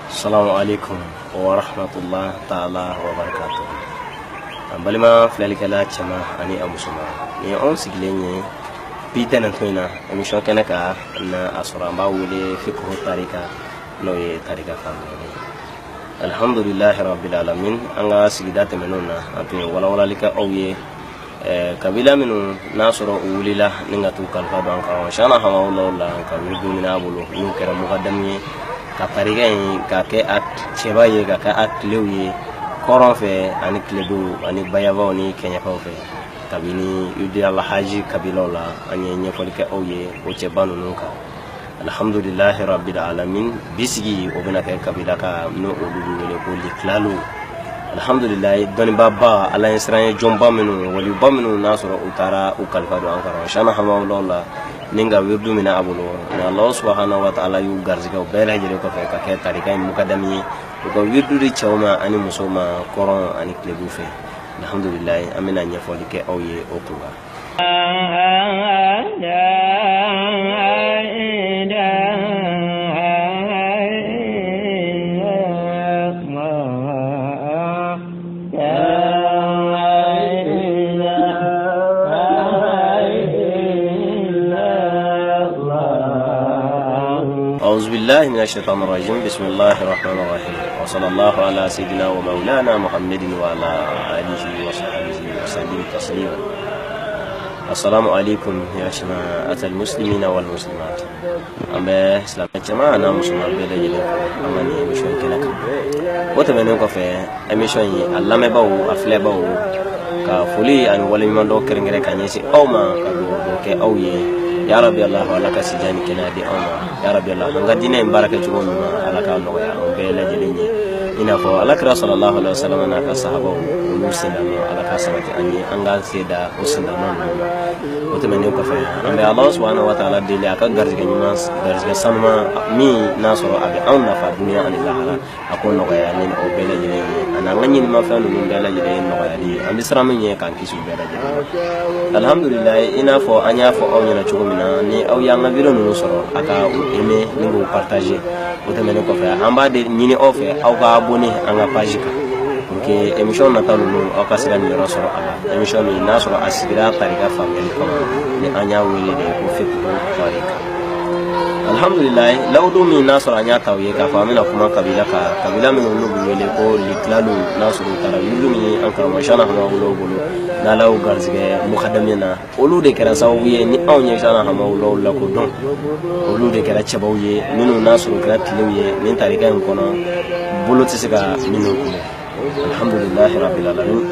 Salamu alaikum wa rahmatullah ta'ala wa barakatuh. An balima filɛlikɛla cɛman ani a musoman, nin ye anw sigilen ye bi tɛnɛntɔ in na émission kɛnɛ kan na a sɔrɔ an b'a wele fiqhu tarika, n'o ye tarika faamuyali ye. Alhamdulilahi rabbil alamin. An ka sigida tɛmɛnenw na, an tun ye walawalali kɛ aw ye kabila minnu n'a sɔrɔ u wulila ni ka t'u kalifa don an karamɔgɔ Shana Hamawula la ka wiridu minɛ a bolo, n'u kɛra mukadamu ye ka tarika in ka kɛ a cɛba ye, ka kɛ a tilew ye kɔrɔn fɛ ani tilebiw ani bayabaw ni kɛɲɛkaw fɛ. Kabini Idi Alhaji kabilaw la, an ye ɲɛfɔli kɛ aw ye o cɛba ninnu kan. Alhamdulilahi rabbil alamin. Bi sigi o bɛna kɛ kabila kan, n'o olu bɛ wele ko Likilalu. Alhamdulilahi, dɔnnibaaba, ala ye siran ye jɔnba minnu, waliba minnu n'a sɔrɔ u taara u kalifa don an karamɔgɔ Shana Hamawula la ni ka wirdu minɛ a bolo, ni Alahu subahana wa taala y'u garijɛgɛ o bɛɛ lajɛlen kɔfɛ ka kɛ tarika in mukadami ye, u ka wirdu di cɛw ma ani musow ma kɔrɔn ani tilebiw fɛ. Alhamdulilahi, an bɛna ɲɛfɔli kɛ aw ye o kun kan. أعوذ بالله من الشيطان الرجيم. بسم الله الرحمن الرحيم، وصلى الله على سيدنا ومولانا محمد وعلى آله وصحبه وسلم تسليما. السلام عليكم يا جماعة المسلمين والمسلمات. An bɛ silamɛ cɛman n'a musoman bɛɛ lajɛlen fo an ka nin émission kɛnɛ kan. O tɛmɛnen kɔfɛ, émission in a lamɛnbaaw, a filɛbaaw, ka foli ani waleɲumandɔn kɛrɛnkɛrɛn ka ɲɛsin aw ma, ka dugawu kɛ aw ye. Ya rabi Allah, ala ka sijan ni kɛnɛya di anw ma. Ya rabi Allah, an ka diinɛ in baara kɛcogo ɲuman, ala k'a nɔgɔya an bɛɛ lajɛlen ye, i n'a fɔ ala kira sallallahu alaihi wasallam n'a ka sahabaw olu sendanɔ, ala ka sabati an ye, an k'an sen da o sendanɔ ninnu ma. O tɛmɛnen kɔfɛ, an bɛ ala subhanahu wa ta'ala deli a ka garijɛgɛ ɲuman, garijɛgɛ sanuman min n'a sɔrɔ a bɛ anw nafa dunuya ani lahara, a k'o nɔgɔya ne ni aw bɛɛ lajɛlen ye, ani an ka ɲinimafɛn ninnu bɛɛ lajɛlen ye nɔgɔyali ye, an bɛ siran min ɲɛ, k'an kisi u bɛɛ lajɛlen ma. Alhamdulilayi, i n'a fɔ an y'a fɔ aw ɲɛna cogo min na, ni aw y'an ka vidéo ninnu sɔrɔ, a ka u aimer ni k'u partager. O tɛmɛnen kɔfɛ, an b'a de ɲini aw fɛ, aw ka abonner an ka page kan pour que émission nata ninnu, aw ka se ka niyɔrɔ sɔrɔ a la. Émission min n'a sɔrɔ a sigira tarika faamuyali kama, ni an y'a wele de ko fiqhu tarika. Alhamdulilayi, lawudu min n'a sɔrɔ an y'a ta u ye k'a fɔ an bɛna kuma kabila kan, kabila minnu n'u bɛ wele ko Likilalu, n'a sɔrɔ u taara wulu min an karamɔgɔ Shana Hamawula bolo, n'ala y'u garijɛgɛ mukadami na, olu de kɛra sababu ye ni anw ye Shana Hamawula lakodɔn. Olu de kɛra cɛbaw ye minnu n'a sɔrɔ u kɛra tilew ye nin tarika in kɔnɔ, bolo tɛ se ka minnu kunbɛn. Alhamdulilahi rabbil alamin.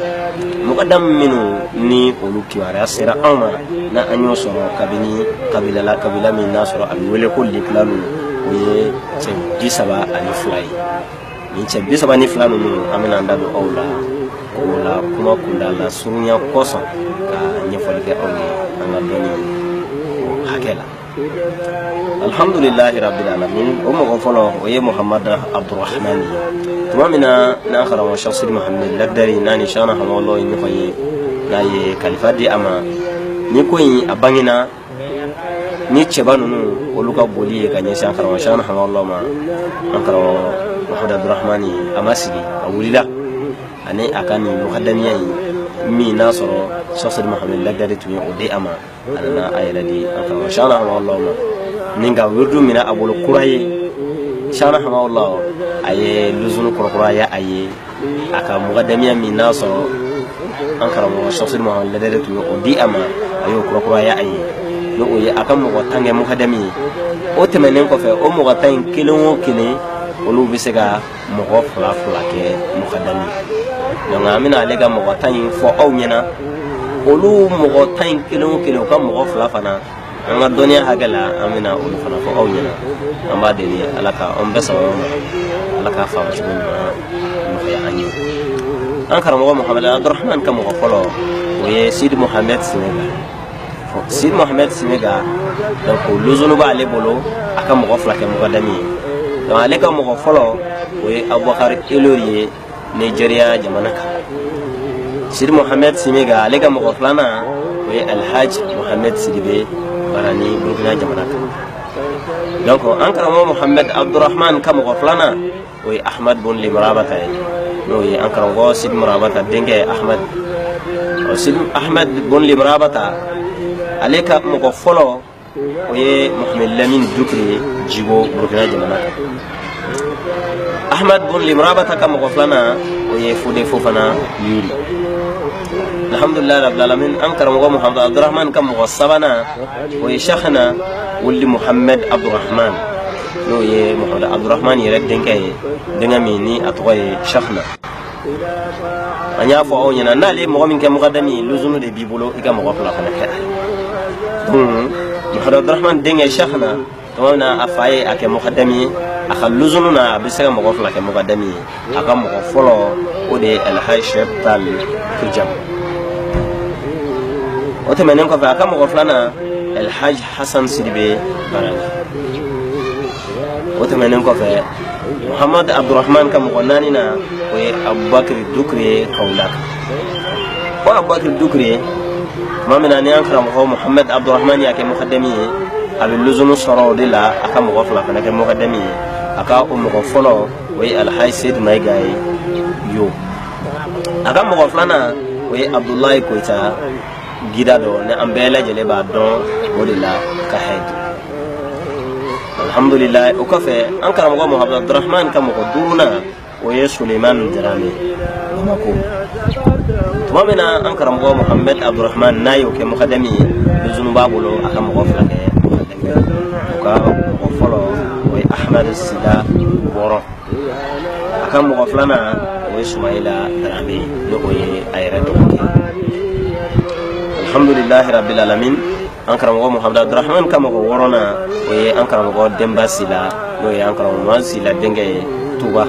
Mukadam minnu ni olu kibaruya sera anw ma, na an y'o sɔrɔ kabini kabila la, kabila min n'a sɔrɔ a bɛ wele ko Likilalu, o ye cɛ 32 ye. Nin cɛ 32 ninnu, an bɛna an da don aw la o la kuma kunda la surunya kosɔn, ka ɲɛfɔli kɛ aw ye an ka dɔnni o hakɛ la. Alhamdulilahi rabbil alamin. O mɔgɔ fɔlɔ, o ye Muhammad Abdurahman ye. Tuma min na n'an karamɔgɔ Cheikh Sidi Muhammed Lakidari n'a ni Shana Hamawula ye ɲɔgɔn ye, n'a ye kalifa di a ma, ni ko in a bangena ni cɛba ninnu olu ka boli ye ka ɲɛsin an karamɔgɔ Shana Hamawula ma, an karamɔgɔ Muhammad Abdurahman a ma sigi, a wulila ani a ka nin mukadamiya in min n'a sɔrɔ Cheikh Sidi Muhammed Lakidari tun ye o di a ma. A nana a yɛrɛ di an karamɔgɔ Shana Hamawula ma ni ka wirdu minɛ a bolo kura ye. Shana Hamawula a ye luzunu kurakuraya a ye a ka mukadamiya min n'a sɔrɔ an karamɔgɔ Cheikh Sidi Muhammed Lakidari tun ye o di a ma, a y'o kurakuraya a ye, n'o o ye a ka mɔgɔ 10 kɛ mukadami ye. O tɛmɛnen kɔfɛ, o mɔgɔ 10 in kelen o kelen, olu bɛ se ka mɔgɔ fila fila kɛ mukadami ye. Donc an bɛna ale ka mɔgɔ 10 in fɔ aw ɲɛna. Olu mɔgɔ 10 in kelen o kelen, u ka mɔgɔ fila fana, an ka dɔnniya hakɛ la, an bɛna olu fana fɔ aw ɲɛna. An b'a deli ala ka an bɛɛ sababu ma, ala k'a faamu cogo ɲuman nɔgɔya an ye. An karamɔgɔ Muhammed Abdurahman ka mɔgɔ fɔlɔ, o ye Sidi Muhammed Simega. Sidi Muhammed Simega, donc o luzunu b'ale bolo a ka mɔgɔ fila kɛ mukadami ye. Donc ale ka mɔgɔ fɔlɔ, o ye Abubakar Elori ye Nigeria jamana kan. Sidi Muhammed Simega, ale ka mɔgɔ filanan, o ye Alhaji Muhammed Sidibe Barani, Burkina jamana kan. Donc an karamɔgɔ Muhammed Abdurahman ka mɔgɔ filanan o ye Ahmad bun Limurabata ye, n'o ye an karamɔgɔ Sidi Murabata denkɛ Ahmad. O Sidi Ahmad bun Limurabata, ale ka mɔgɔ fɔlɔ, o ye Mohamed Lamine Dukure ye Jibo, Burukina jamana kan. Ahmad bun Limurabata ka mɔgɔ filanan, o ye Fode Fofana Yuri. Alhamdulilayi rabbil alamin. An karamɔgɔ Muhamadu Abdurahman ka mɔgɔ sabanan, o ye Sheikhna Wuli Muhammed Abdurahman, n'o ye Muhamadu Abdurahman yɛrɛ denkɛ ye, denkɛ min ni a tɔgɔ ye Sheikhna. An y'a fɔ aw ɲɛna, n'ale ye mɔgɔ min kɛ mukadami ye, luzunu de b'i bolo i ka mɔgɔ fila fana kɛ a ye. Donc Muhamadu Abdurahman denkɛ Sheikhna, tuma min na a fa ye a kɛ mukadami ye, a ka luzunu na, a bɛ se ka mɔgɔ fila kɛ mukadami ye. A ka mɔgɔ fɔlɔ, o de ye Alhaji Sheikh Tal Kirjam. O tɛmɛnen kɔfɛ, a ka mɔgɔ filanan, Alhaji Hasan Sidibe Barani. O tɛmɛnen kɔfɛ, Muhamad Abdurahman ka mɔgɔ naani na, o ye Abubakar Dukure Kawulaka. O Abubakar Dukure, tuma min na ni an karamɔgɔ Muhamad Abdurahman y'a kɛ mukadami ye, a bɛ luzunu sɔrɔ o de la a ka mɔgɔ fila fana kɛ mukadami ye. A ka o mɔgɔ fɔlɔ, o ye Alhaji Seyidu Mayiga ye yo. A ka mɔgɔ filanan, o ye Abudulayi Koyita gida dɔ, ni an bɛɛ lajɛlen b'a dɔn o de la ka hɛdi. Alhamdulilayi. O kɔfɛ, an karamɔgɔ Muhamadu Abdurahman ka mɔgɔ duurunan, o ye Suleiman Darame Bamako. Tuma min na an karamɔgɔ Muhamad Abdurahman n'a y'o kɛ mukadami ye, luzunu b'a bolo a ka mɔgɔ fila kɛ mukadami ye. O ka mɔgɔ fɔlɔ, o ye Ahmad Sida Bɔrɔn. A ka mɔgɔ filanan, o ye Sumayila Darame, ni o ye a yɛrɛ dɔgɔkɛ. Alhamdulilahi rabbil alamin. An karamɔgɔ Muhamadu Abdurahman ka mɔgɔ wɔɔrɔnan, o ye an karamɔgɔ Denba Sila, n'o ye an karamɔgɔ Muhamadu Sila denkɛ ye Tuba.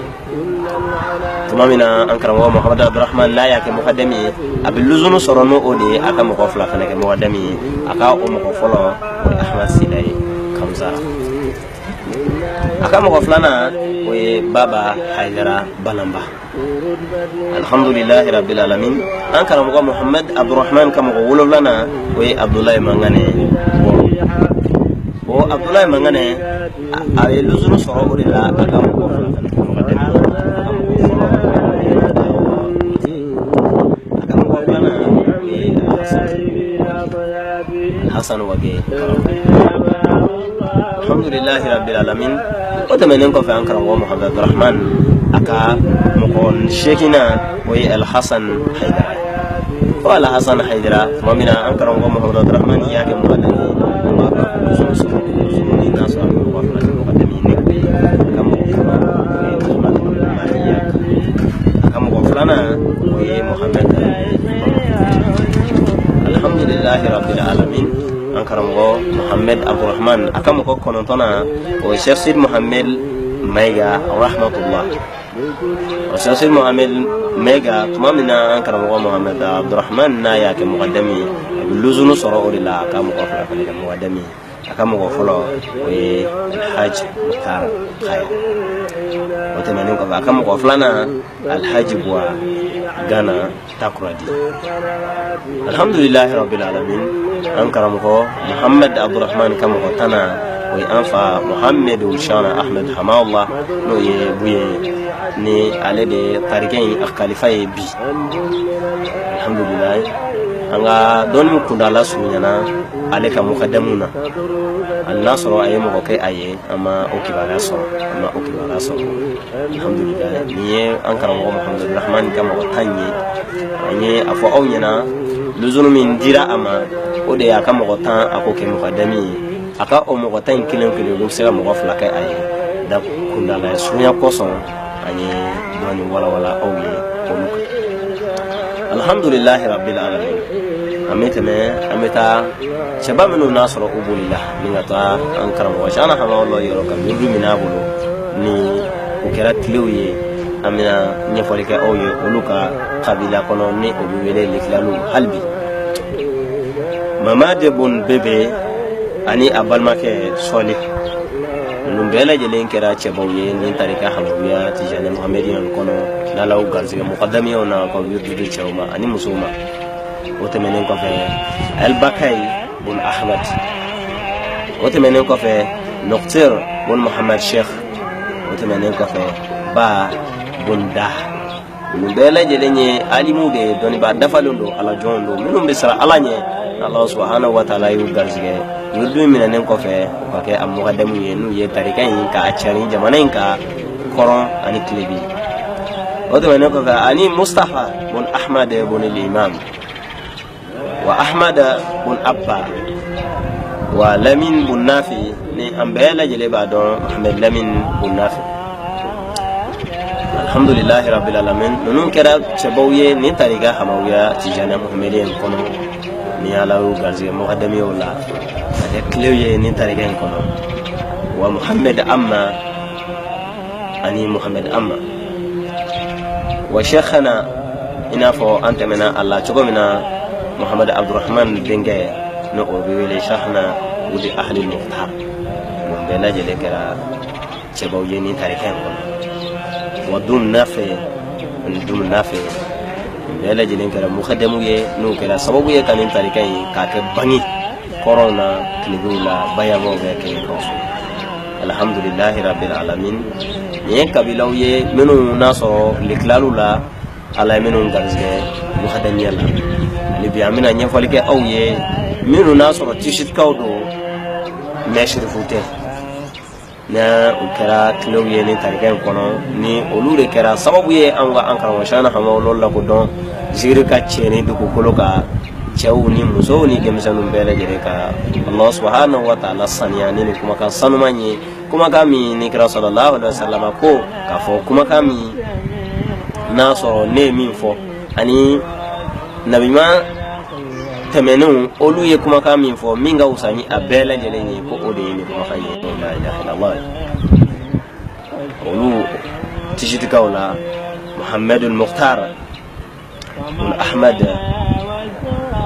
Tuma min na an karamɔgɔ Muhamadu Abdurahman n'a y'a kɛ mukadami ye, a bɛ luzunu sɔrɔ n'o o de ye a ka mɔgɔ fila fana kɛ mukadami ye. A ka o mɔgɔ fɔlɔ, o ye Ahmad Sila ye Kamsara. A ka mɔgɔ filanan, o ye Baba Hayidara Bananba. Alhamdulilahi rabbil alamin. An karamɔgɔ Muhamad Abdurahman ka mɔgɔ wolonwulanan, o ye Abdulayi Mangane. O Abdulayi Mangane, a ye luzuru sɔrɔ o de la a ka mɔgɔ fila fana kɛ mukadami ye. A ka mɔgɔ fɔlɔ, a ka mɔgɔ filanan, o ye Hasan Wage. Alhamdulilahi rabbil alamin. O tɛmɛnen kɔfɛ, an karamɔgɔ Muhamadu Abdurahman a ka mɔgɔ seeginnan, o ye Alhasan Haidara. O Alhasan Haidara, tuma min na an karamɔgɔ Muhamadu Abdurahman y'a kɛ mukadami ye, an b'a dɔn luzunu sɔrɔ, luzunu ni n'a sɔrɔ a bɛ mɔgɔ fila kɛ mukadami ye, ni o ye a ka mɔgɔ fɔlɔ, o ye Usman Abdulahi. A ka mɔgɔ filanan, o ye Muhamad. Alhamdulilahi rabbil alamin. An karamɔgɔ Muhamad Abdurahman a ka mɔgɔ kɔnɔntɔnnan, o ye Cheikh Sidi Muhamad Mayiga rahmatullah. O Cheikh Sidi Muhamad Mayiga, tuma min na an karamɔgɔ Muhamad Abdurahman n'a y'a kɛ mukadami ye, a bɛ luzunu sɔrɔ o de la a ka mɔgɔ fila fana kɛ mukadami ye. A ka mɔgɔ fɔlɔ, o ye Alhaji Mukhtar Kaya. O tɛmɛnen kɔfɛ, a ka mɔgɔ filanan, Alhaji Buwa Gana Takuradi. Alhamdulilahi rabbil alamin. An karamɔgɔ Muhamad Abdurahman ka mɔgɔ tannan, o ye an fa Muhamad Shana Ahmed Hamawla, n'o ye Buye, ni ale de tarikɛ in a kalifa ye bi. Alhamdulilahi, an ka dɔnni kundala surunyana ale ka mukadamu na. Hali n'a sɔrɔ a ye mɔgɔ kɛ a ye, an ma o kibaruya sɔrɔ, an ma o kibaruya sɔrɔ. Alhamdulilahi, nin ye an karamɔgɔ Muhamadu Rahman ka mɔgɔ 10 ye. An ye a fɔ aw ɲɛna, luzunu min dira a ma, o de y'a ka mɔgɔ 10 a k'o kɛ mukadami ye. A ka o mɔgɔ 10 in kelen kelen, olu bɛ se ka mɔgɔ fila kɛ a ye. Da kundala surunya kosɔn, an ye dɔɔni walawala aw ye olu kan. Alhamdulilahi rabbil alamin. An bɛ tɛmɛ, an bɛ taa cɛba minnu n'a sɔrɔ u bolila ni ka taa an karamɔgɔ Shana Hamawula yɔrɔ ka wirdu minɛ a bolo, ni o kɛra tilew ye. An bɛna ɲɛfɔli kɛ aw ye olu ka kabila kɔnɔ, ni o bɛ wele Lekilalu hali bi. Mamadi Bun Bebe ani a balimakɛ Sɔli, ninnu bɛɛ lajɛlen kɛra cɛbaw ye nin tarika Hamawiya Tijani Muhamadiya kɔnɔ, n'Ala y'u garisɛgɛ mukadamiyaw na ka wirdu di cɛw ma ani musow ma. O tɛmɛnen kɔfɛ, Albakayi bun Ahmad. O tɛmɛnen kɔfɛ, Nɔktir bun Muhammad Sheikh. O tɛmɛnen kɔfɛ, Ba bun Dah. Ninnu bɛɛ lajɛlen ye alimuw de ye, dɔnnibaa dafalen don, ala jɔnw don minnu bɛ siran ala ɲɛ. Ala subahanahu wa taala y'u garisɛgɛ wiridu in minɛnen kɔfɛ, u ka kɛ a mukadamu ye, n'u ye tarika in k'a cari jamana in kan kɔrɔn ani tilebin. O tɛmɛnen kɔfɛ, ani Mustafa bun Ahmad bun Imam wa Ahmad bun Abba wa Lamin bun Nafi, ni an bɛɛ lajɛlen b'a dɔn Muhammad Lamin bun Nafi. Alhamdulilahi rabbil alamin, ninnu kɛra cɛbaw ye nin tarika hamawiya tijaniya muhamadiya in kɔnɔ, ni ala y'u garisɛgɛ mukadamiyaw la ka kɛ kilew ye nin tarika in kɔnɔ. Wa Muhammad Amma ani Muhammad Amma wa Shekhana, i n'a fɔ an tɛmɛna a la cogo min na, Muhammad Abdurahman denkɛ, n'o o bɛ wele Shahna Wuli Ahli Mukhtar. Ninnu bɛɛ lajɛlen kɛra cɛbaw ye nin tarika in kɔnɔ. Wa dum nafe ani dum nafe, nin bɛɛ lajɛlen kɛra mukadamu ye, n'o kɛra sababu ye ka nin tarika in k'a kɛ bange kɔrɔn na, tilebinw la, bayanbaw bɛɛ kɛɲɛkaw fɛ. Alhamdulilahi rabbil alamin, nin ye kabilaw ye minnu n'a sɔrɔ likilalu la, ala ye minnu garisɛgɛ mukadamiya la. Hali bi an bɛna ɲɛfɔli kɛ aw ye minnu n'a sɔrɔ tisitikaw don, mɛ sirifu tɛ, ni u kɛra kilew ye ni tarika in kɔnɔ, ni olu de kɛra sababu ye an ka an karamɔgɔ Shana Hamawula lakodɔn zikiri ka cɛni dugukolo kan, cɛw ni musow ni denmisɛnninw bɛɛ lajɛlen ka Allah subhanahu wa ta'ala saniya ni nin kumakan sanuman ye, kumakan min ni kira sallallahu alaihi wasallam ko k'a fɔ, kumakan min n'a sɔrɔ ne ye min fɔ ani nabiɲuman tɛmɛnenw olu ye kumakan min fɔ, min ka wusa ni a bɛɛ lajɛlen ye, ko o de ye nin kumakan ye, la ilaha illallah. Olu tisitikaw la, Muhammadul Mukhtar bun Ahmad,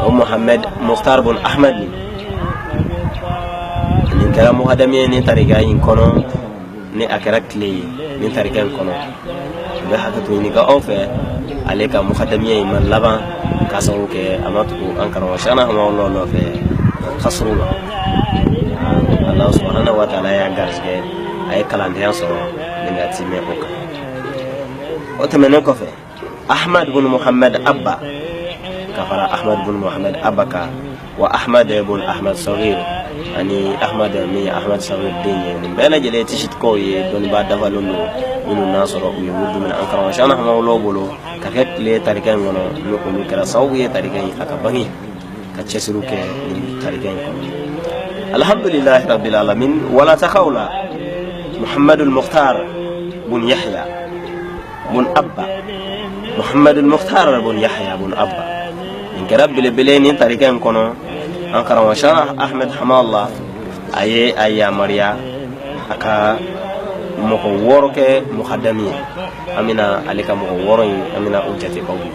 o Muhammad Mukhtar bun Ahmad, nin kɛra mukadami ye nin tarika in kɔnɔ, ni a kɛra tile ye nin tarika in kɔnɔ. U bɛ hakɛto ɲininka aw fɛ, ale ka mukadamiya in ma laban k'a sababu kɛ a ma tugu an karamɔgɔ Shana Hamawula nɔfɛ kasuru la. Allah subhanahu wa ta'ala y'a garisɛgɛ, a ye kalandenya sɔrɔ ni ka timɛ o kan. O tɛmɛnen kɔfɛ, Ahmad bin Muhammad Abba, ka fara Ahmad bin Muhammad Abba kan, wa Ahmad bin Ahmad Sagir, ani Ahmad min ye Ahmad Sagir den ye. Nin bɛɛ lajɛlen ye tisitikaw ye, dɔnnibaa dafalen don, minnu n'a sɔrɔ u ye wurudu minɛ an karamɔgɔ Shana Hamawula bolo ka kɛ tile tarika in kɔnɔ, ni olu kɛra sababu ye tarika in a ka bange ka cɛsiriw kɛ nin tarika in kɔnɔ. Alhamdulilahi rabbil alamin. Wala takaw la, Muhammadul Mukhtar bun Yahya bun Abba, Muhammadul Mukhtar bun Yahya bun Abba, nin kɛra belebele nin tarika in kɔnɔ. An karamɔgɔ Shana Ahmed Hamala, a ye a yamaruya a ka mɔgɔ 6 kɛ mukadami ye. An bɛna ale ka mɔgɔ 6 in, an bɛna o jate aw ye.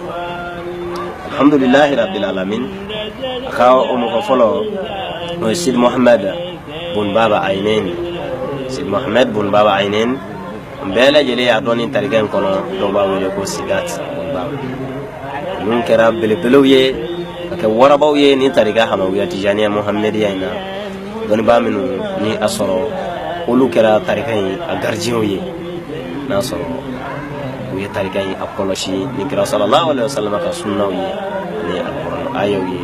Alhamdulilahi rabbil alamin, a ka o mɔgɔ fɔlɔ, o ye Sidi Muhammad bun Baba Ayinen. Sidi Muhammad bun Baba Ayinen, bɛɛ lajɛlen y'a dɔn nin tarika in kɔnɔ, dɔw b'a wele ko Sidat bun Baba. Ninnu kɛra belebelew ye ka kɛ warabaw ye nin tarika hamawiya tijaniya muhamadiya in na, dɔnnibaa minnu ni a sɔrɔ olu kɛra tarika in a garidiɲɛw ye, n'a sɔrɔ u ye tarika in a kɔlɔsi ni kira sallallahu alaihi wasallam ka sunnaw ye ani alikuranɛ ayaw ye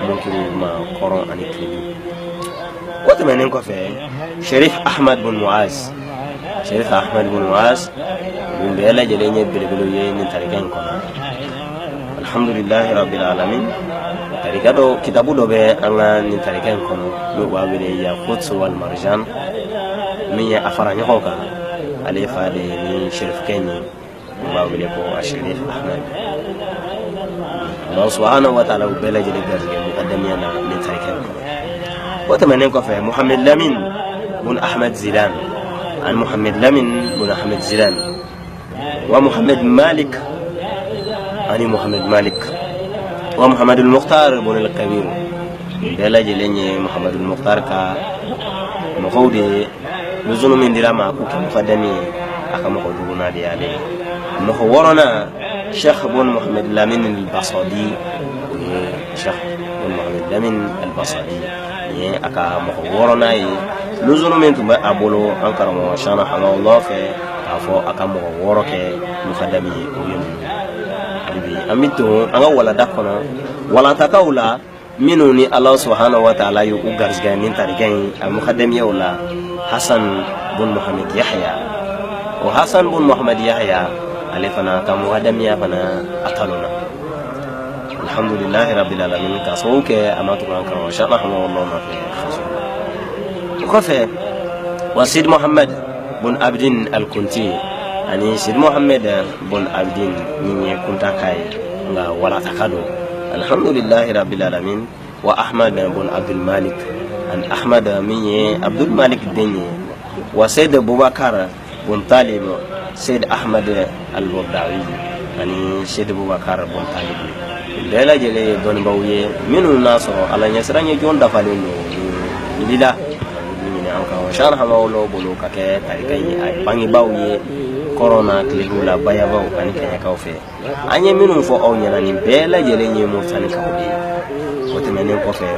munkiruw ma kɔrɔn ani tilebin. O tɛmɛnen kɔfɛ, Sherif Ahmad bin Muaz, Sherif Ahmad bin Muaz, nin bɛɛ lajɛlen ye belebelew ye nin tarika in kɔnɔ. Alhamdulilahi rabbil alamin, tarika dɔ, kitabu dɔ bɛ an ka nin tarika in kɔnɔ, n'o b'a wele Yakut wal Marjan, min ye a fara ɲɔgɔn kan, ale fa de ye ni sherifkɛ in ye, u b'a wele ko Sherif Ahmed. Allah subhanahu wa ta'ala u bɛɛ lajɛlen garijɛgɛ mukadamiya na nin tarika in kɔnɔ. O tɛmɛnen kɔfɛ, Muhammad Lamin bun Ahmed Zidan, ani Muhammad Lamin bun Ahmed Zidan, wa Muhammad Malik, ani Muhammad Malik, wa Muhammad al-Mukhtar bun al-Kabir. Bɛɛ lajɛlen ye Muhammad al-Mukhtar ka mɔgɔw de ye. Luzunu min dira ma k'u kɛ mukadami ye, a ka mɔgɔ duurunan de y'ale ye. Mɔgɔ wɔɔrɔnan, Sheikh bun Muhammad Lamin al-Basadi, o ye Sheikh bun Muhammad Lamin al-Basadi, nin ye a ka mɔgɔ wɔɔrɔnan ye. Luzunu min tun bɛ a bolo an karamɔgɔ Shana Hamawula fɛ. K'a fɔ a ka mɔgɔ 6 kɛ mukadami ye, o ye ninnu. Hali bi an bɛ don an ka walada kɔnɔ, walantakaw la minnu ni Ala subahana wa taala ye u garisɛgɛ ni tarika in a mukadamiyaw la, Hasan bun Muhammed Yahya. O Hasan bun Muhammed Yahya, ale fana ka mukadamiya fana a talonna, alhamdulilahi rabbil alamin, ka sababu kɛ a ma tugu an karamɔgɔ Cheikh Ahmadou nɔfɛ kaso la. O kɔfɛ, wa Sidi Muhammed bun Abidin Al-Kunti, ani Sidi Muhammed bun Abidin min ye Kuntaka ye nka walataka don, alhamdulilahi rabbil alamin. Wa Ahmad bun Abdul Malik, ani Ahmad min ye Abdul Malik den ye. Wa Seyid Bubakar bun Talib Seyid Ahmad Al-Burdawi, ani Seyid Bubakar bun Talib. Bɛɛ lajɛlen ye dɔnnibaaw ye minnu n'a sɔrɔ Ala ɲɛsiran ye jɔn dafalen don wulila ɲini an kan Cheikh Hamawula bolo ka kɛ tarika ye a bangebaaw ye kɔrɔn na tilebiw la, bayabaw ani kɛɲɛkaw fɛ. An ye minnu fɔ aw ɲɛna, nin bɛɛ lajɛlen ye Moritanikaw de ye. O tɛmɛnen kɔfɛ,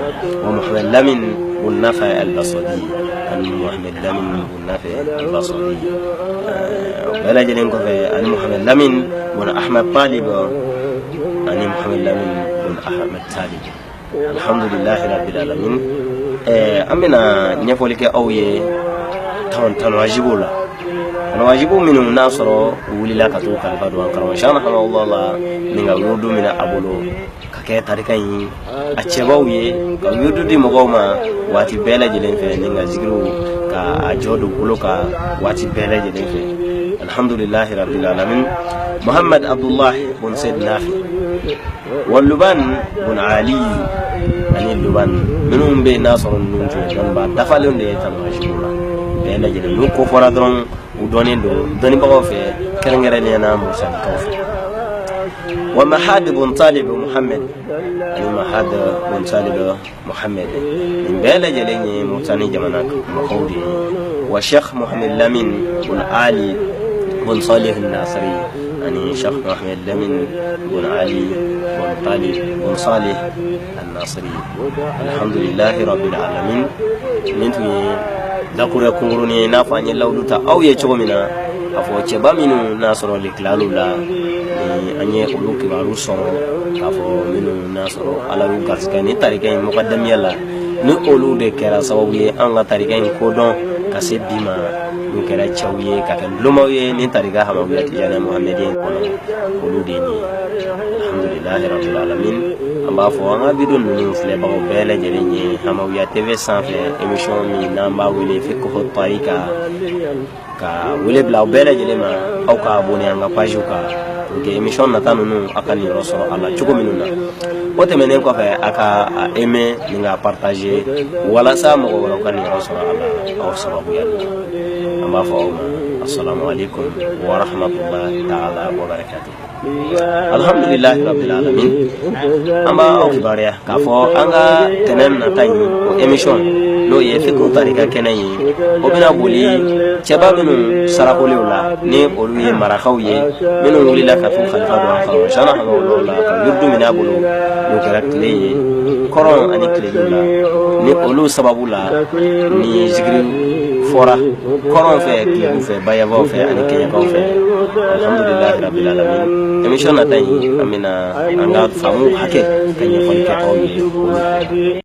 wa Muhammed Lamin bun Nafa Al-Basadi, ani Muhammed Lamin bun Nafa Al-Basadi. O bɛɛ lajɛlen kɔfɛ, ani Muhammed Lamin bun Ahmed Talib, ani Muhammed Lamin bun Ahmed Talib. Alhamdulilahi rabbil alamin. An bɛna ɲɛfɔli kɛ aw ye tan wajibiw la, tan wajibiw minnu n'a sɔrɔ u wulila ka t'u kalifa don an karamɔgɔ Cheikh Hamawula la ni ka wurudu minɛ a bolo ka kɛ tarika in a cɛbaw ye, ka wurudu di mɔgɔw ma waati bɛɛ lajɛlen fɛ, ni ka zikiriw ka a jɔ dugukolo kan waati bɛɛ lajɛlen fɛ. Alhamdulilahi rabbil alamin. Muhammad Abdullahi bun Said Nafi, wa Luban bun Ali, ani Luban minnu bɛ yen n'a sɔrɔ ninnu tun ye dɔnnibaa dafalenw de ye tan wajibiw la bɛɛ lajɛlen. N'u ko fɔra dɔrɔn, u dɔnnen don dɔnnibagaw fɛ, kɛrɛnkɛrɛnnenya na Moritanikaw fɛ. Wa Mahad bun Talib Muhammed, ani Mahad bun Talib Muhammed, nin bɛɛ lajɛlen ye Moritani jamana mɔgɔw de ye. Wa Sheikh Muhammed Lamin bun Ali bun Salih Nasiri, ani Sheikh Muhammed Lamin bun Ali bun Talib bun Salih Nasiri. Alhamdulilahi rabbil alamin. Nin tun ye dakuruya kunkurunin ye, i n'a fɔ an ye lawudu ta aw ye cogo min na, a fɔ cɛba minnu n'a sɔrɔ lekilalu la, ni an ye olu kibaru sɔrɔ k'a fɔ minnu n'a sɔrɔ Ala y'u garisɛgɛ ni tarika in mɔgɔdamiya la, ni olu de kɛra sababu ye an ka tarika in kodɔn ka se bi ma, n'u kɛra cɛw ye ka kɛ dulomaw ye ni tarika Hamawiya Tijani Muhamadi in kɔnɔ, olu de ye nin ye. Alhamdulilahi rabbil alamin. An b'a fɔ an ka video ninnu filɛbagaw bɛɛ lajɛlen ye Hamawiya TV sanfɛ, émission min n'an b'a wele Fiqhu Tarika, ka wele bila aw bɛɛ lajɛlen ma, aw ka abonné an ka page kan pour que émission nata ninnu aw ka nin yɔrɔ sɔrɔ a la cogo minnu na. O tɛmɛnen kɔfɛ, a ka a aimer ni ka partager walasa mɔgɔ wɛrɛw ka nin yɔrɔ sɔrɔ a la aw sababuya la. An b'a fɔ aw ma assalamu alaikum wa rahmatullahi ta'ala wa barakatuh. Alhamdulilahi rabbil alamin. An b'a aw kibaruya k'a fɔ an ka tɛnɛn nata in, o émission n'o ye Fiqhu Tarika kɛnɛ ye, o bɛna boli cɛba minnu sarakolew la, ni olu ye marakaw ye minnu wulila ka t'u kalifa don an karamɔgɔ Cheikhna Hamawula la ka wirdu minɛ a bolo, n'o kɛra tile ye kɔrɔn ani tilebiw la, ni olu sababu la ni zikiri fɔra kɔrɔn fɛ, tilebiw fɛ, bayabaw fɛ ani kɛɲɛkaw fɛ. Alhamdulilahi rabbil alamin. Émission nata in, an bɛna an ka faamu hakɛ ka ɲɛfɔli kɛ aw ye olu.